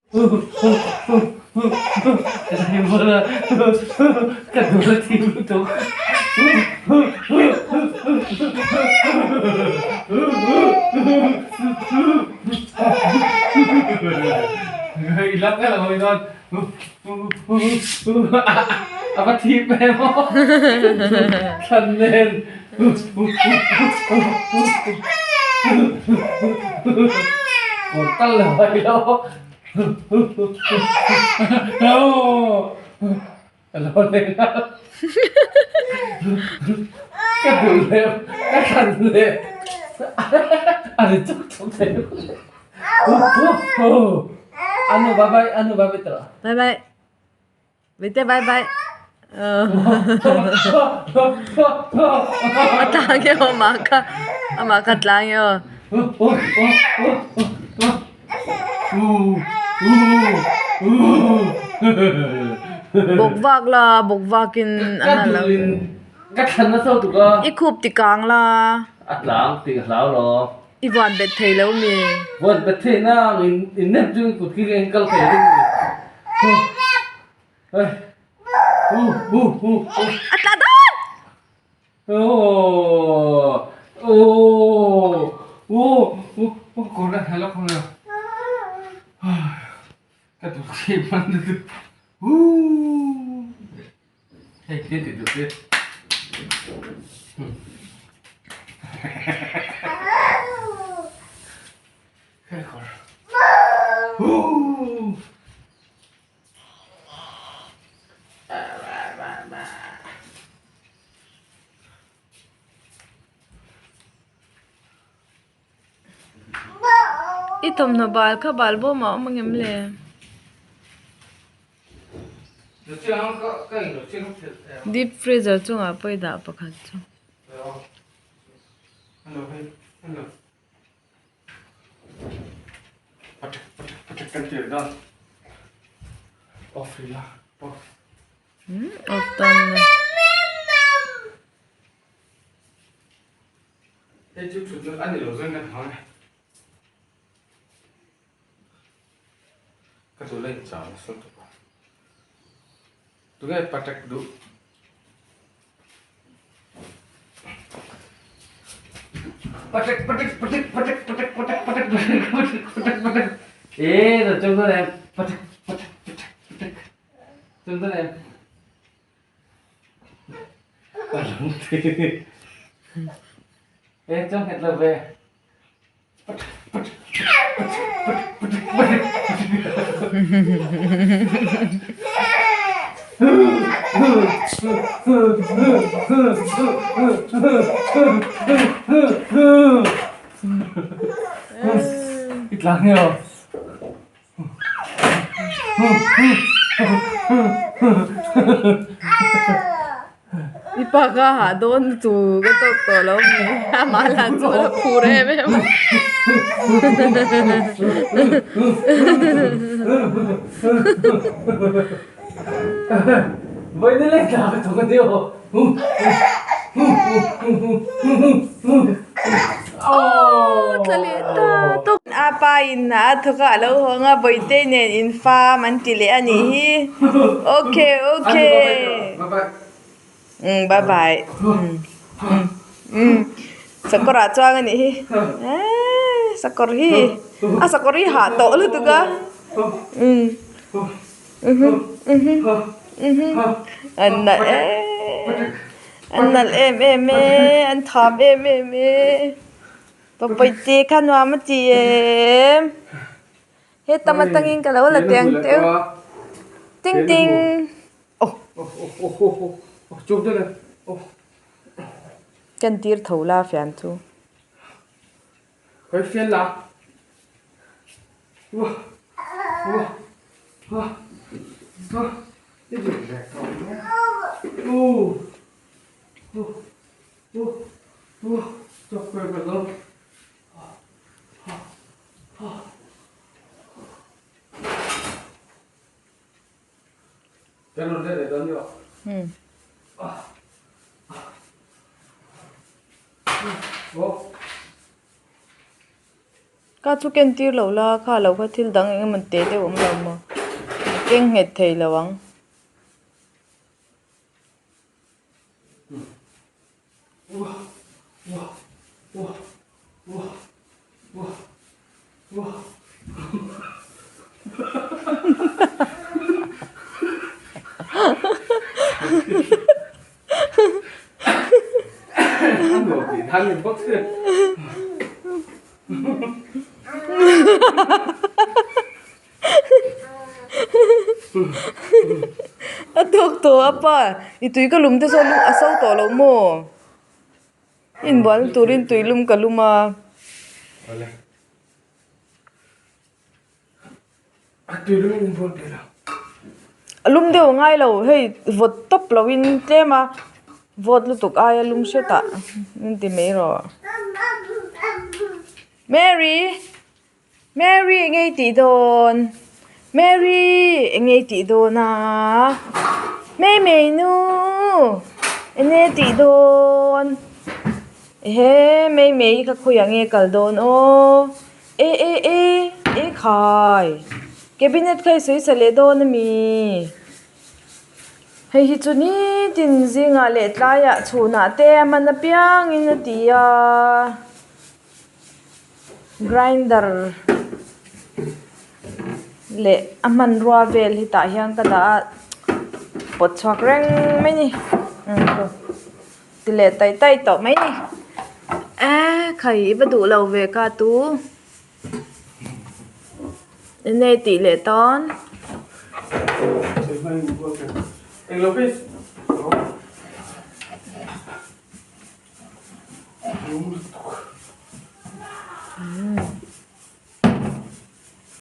Ka dul a thim lutuk. I lak vek ang awih dawn. A va thim em aw. Thlan nen. Kawr tal lo a ilo. Ka lo nei a. Ka duh leh ka thlan leh a ri chuk chuk thei. Anu bye bye anu bye bye tawh. Bye bye. Vite bye bye. A tlang e aw amah kha amah kha tlang e aw. Bawk vak la bawk vak in Ka duh in ka thlan nasa lutuk a. I khup ti kang la. A tlang tih ka hlau lo. I vuan bet thei lo mi. Vuan bet thei na ang in in nep chu kut khi eng kal thei ding mi. A tla dawn. Hei thil ti duh te. I thawmhnaw bal kha bal bawm a awm angem le? Deep freezer chungah pawh i dah pakhat chu. Off tan na. Ka duh la inchang nasa lutuk a. Tunge patek duh? Patek patek patek patek patek patek patek patek patek patek patek e rồi chung tôi em patek patek patek patek chung tôi em e chung hết là về I tlang nge aw. I pa kha hah dawn chu ka tawk tawh lo mi amah lah chu a la phur em em a. Aww tla leh ta tawk. A pa in a thawk a a lo hawng a bawihte nen in fam an ti leh a nih hi okay okay umm bye bye umm umm sakawr ah chuang a nih hi eee sakawr hi a sakawr hi hah tawh lutuk a umm an nalh eee an nalh em em e an tham em em e papawi te kha nuam a ti em hetam atangin ka lo la teh ang teuh ting ting aw ken tir tho la fian chu. Ka chu ken tir lo la, kha lo kha thil dang eng emaw te deuh awm lo maw? A keng nghet thei lo ang. A tawk tawh a pa i tui ka lum te sawn a so tawh lo maw inbual turin tui lum ka lum a. A lum deuh a ngai lo hei vawt tawp lo in tlem a vawt lutuk aia lum hret ah min ti mai rawh Mary Mary eng ei tih dawn Mary eng ei tih dawn a Mei mei nu eng e tih dawn ehe Mei mei kha khawiah nge kal dawn aw. E e e e khai cabinet kha i sawi sa leh dawn a mi hei hi chu nitin zingah leh tlaiah chhunah te a man apiangin a ti a grinder leh a hmanrua vel hi tah hian ka dah a pawt chhuak reng mai a ni ti leh taih taih tawh mai ni eee khai i va duh lo ve ka tu enge tih leh tawn.